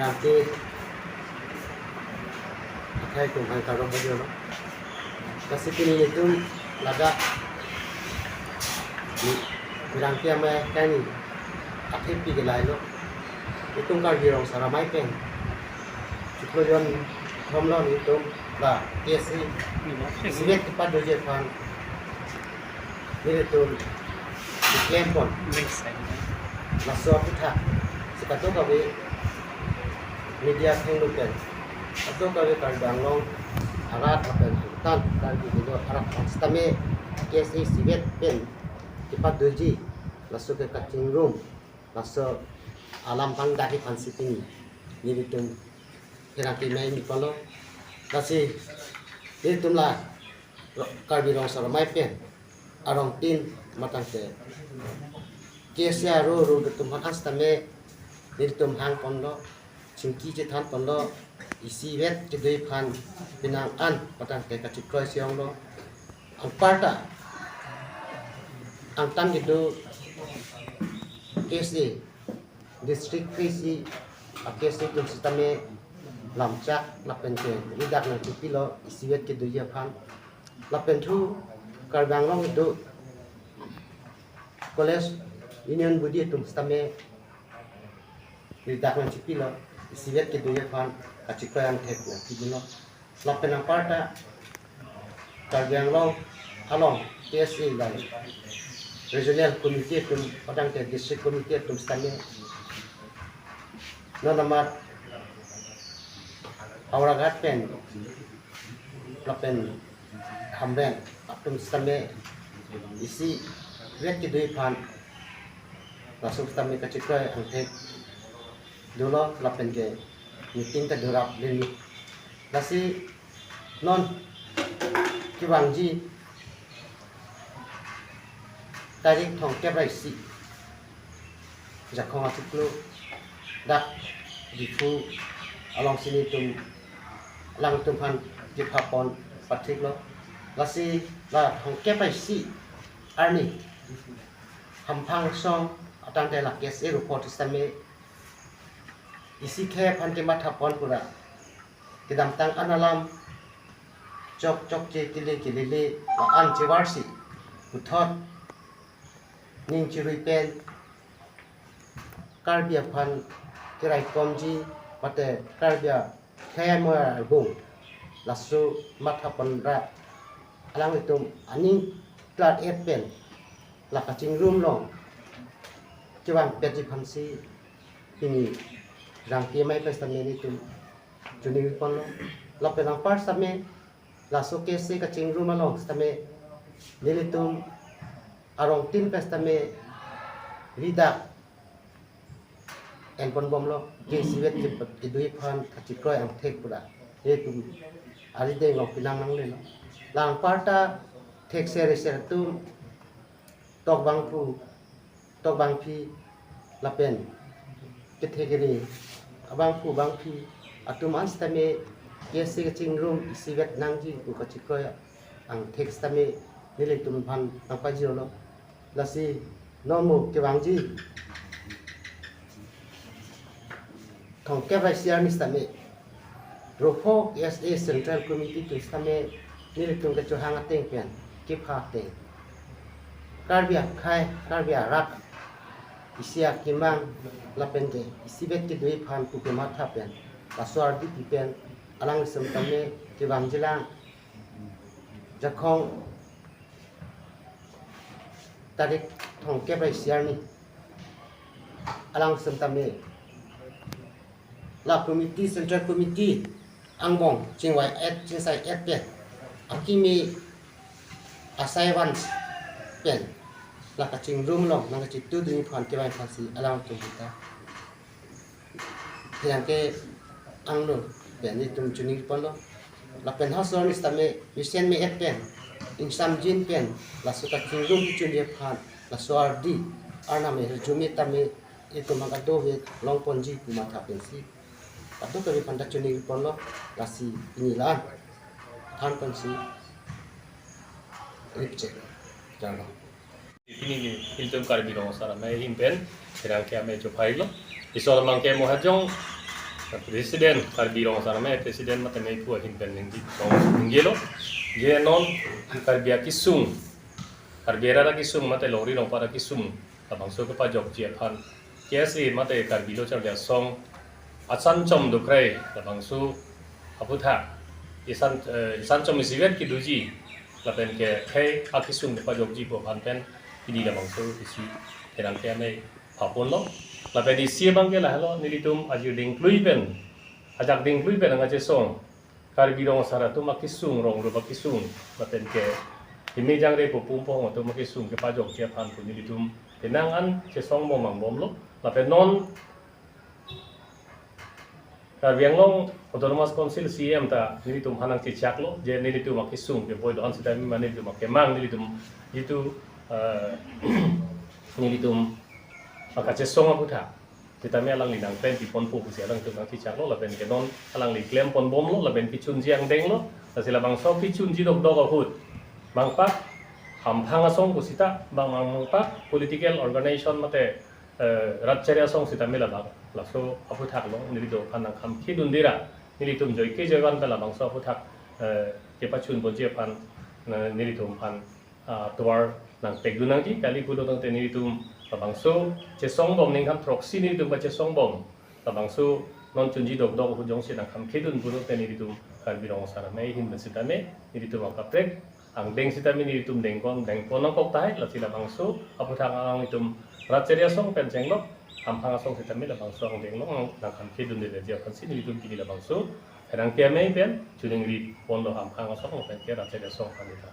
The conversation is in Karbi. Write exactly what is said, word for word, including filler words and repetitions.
Ante akhai tum hai kardom bagi lo. Lasi pini itum ladak ni Pherangke Amei akhai ni athepi ke lahelo. Itum Karbi Rong Sar Amei pen chiklo jonthom lo itum la K S A isivet kepadoji aphan nelitum keklem pon. Laso aphuthak si kadokave media athengno pen, kadokave Karbi Anglong arat lapen angtan Karbi kedo arat aphan sitame K S A isivet pen kepadoji laso ke kachingrum, laso alam pangdaki aphan si pini nelitum Pherangke Amei ni palo. Lasi nelitum la Karbi Rong Sar Amei pen arongtin matangte K S A aro aro atum aphan sitame nelitum hang ponlo, chingki chethan ponlo, isivet kedoji aphan penang an matangte kachikroi si onglo. Anparta angtan kedo K S A district K S A, a K S A atum sitame lamchak lapen ke ridak nangchipilo isivet kedoji aphan. Lapen thu Karbi Anglong kedo college union body atum sitame ridak nangchipilo isivet kedoji aphan kachikroi angthek nangpidunlo. Lapen anparta Karbi Anglong along K S A bai regional committee atum padangte district committee atum sitame non amat Howraghat pen lapen Hamren atum sitame isivet kedoji aphan laso sitame kachikroi angthek dolo lapen ke meeting ta durap lini. Lasi non kevangji tarik thomkep ra isi Jakhong achiklo dak Diphu alongsi nelitum alangtum aphan kepha pon pathiklo. Lasi la thomkep ra isi arni hamphang asong atangte la K S A ruphot sitame isi akhei aphan kematha pon pura kedamtang an alam chok chokche kele kelele la-an chevarsi puthot ning chirui pen Karbi aphan keraikomji mate Karbi akhei amei arbung laso matha pon ra alanglitum aning klar-et pen la kachingrum along kevangpetji aphansi pini Pherangke Amei pen sitame nelitum choningri ponlo. Lapen anpar sitame laso K S A kachingrum along sitame nelitum arongtin pen sitame ridak en ponbomlo, ke isivet ke, kedoji aphan kachikroi angthek pura nelitum arideng along pinang nanglelo. La anparta thekser eser atum, tokbangphu tokbangphi lapen kethekri abangphu bangphi atum an sitame K S A kachingrum isivet nangji pu kachikroi angthek sitame nelitum aphan nangpajirlo. Lasi non mo kevangji thomkep ra isi arni sitame ruphot K S A Central Committee atum sitame nelitum kechohang ateng pen kepha ateng Karbi akhei, Karbi arat isi akemang lapen ke isivet kedoji aphan pu kematha pen laso ardi pi pen alang sitame kevangjilang Jakhong tarik thomkep ra isi arni alang sitame la committee, Central Committee angbong chingvai-et chingsai-et pen akimi asai van pen la kachingrum along nangkachitudunji aphan kevang aphansi alangtum ta Pherangke angno pen nelitum choningri ponlo. Lapen halaso arni sitame mesen me-et pen ingsamjin pen laso kachingrum kechunji aphan laso ardi arnam me hirjume tame itum aphan kadokave longponji pu matha pensi kadokave aphanta choningri ponlo. Lasi pini la-an than pensi ripchek jarlo. Pini nelitum Karbi Rong Sar Amei ahin pen Pherangke Amei chophai lo. Isor abangke mohajong President, Karbi Rong Asar Amei President mate meiphu ahin pen ningje tong ningjelo. Je non Karbi akesung, Karbi arat akesung mate longri longpat akesung labangso kepajokji aphan K S A mate Karbi Lo Charli Asong asan chom dokrai labangso aphuthak isan, eh, isan chom isivet kedoji lapen ke khei akesung kepajokji pu aphan pen pini labangso isi herang ke amei phapon lo. Lapen isi abang ke lahelo, nelitum ajir dingklui pen, ajak dingklui pen angachesong Karbi Rong Asar atum akesung, rong rup akesung lapen ke himi jangre popum pohong atum akesung kepajokji aphan pu nelitum penang an chesong bom angbomlo. Lapen non Karbi Anglong Autonomous Council C E M ta nelitum aphan nangchechaklo, je nelitum akesung keboi do-an sitame mane nelitum akemang nelitum jitu, eh, nelitum akachesong aphuthak sitame alangli nangplen piponpo pusi alangtum nangchechaklo lapen ke non alangli klem ponbomlo lapen kechunji angdenglo. Lasi labangso kechunji dokdok ahut mangpak hamphang asong pusita bang mang mangpak political organization mate, eh, rat chari asong sitame labang laso aphuthak along nelitum aphan nangkhamkhidunde ra nelitum joike joivan pen labangso aphuthak, eh, kepachun ponji aphan, eh, nelitum aphan, ah, tovar nangpekdun nangji. Kali pulo tangte nelitum labangso chesong bom ningkan throksi nelitum kachesong bom labangso non chunji dokdok ahut jongsi nangkhamkhidun pulo tangte nelitum Karbi Rong Asar Amei ahin pen sitame nelitum akaprek angdeng sitame nelitum dengkon dengpon nangkok tahai. Lasi labangso aphuthak alangtum rat chari asong pen chenglok hamphang asong sitame labangso angdeng along nangkhamkhidundeji aphansi nelitum pini labangso herang ke amei pen choningri ponlo hamphang asong pen ke rat chari asong aphan nelitum.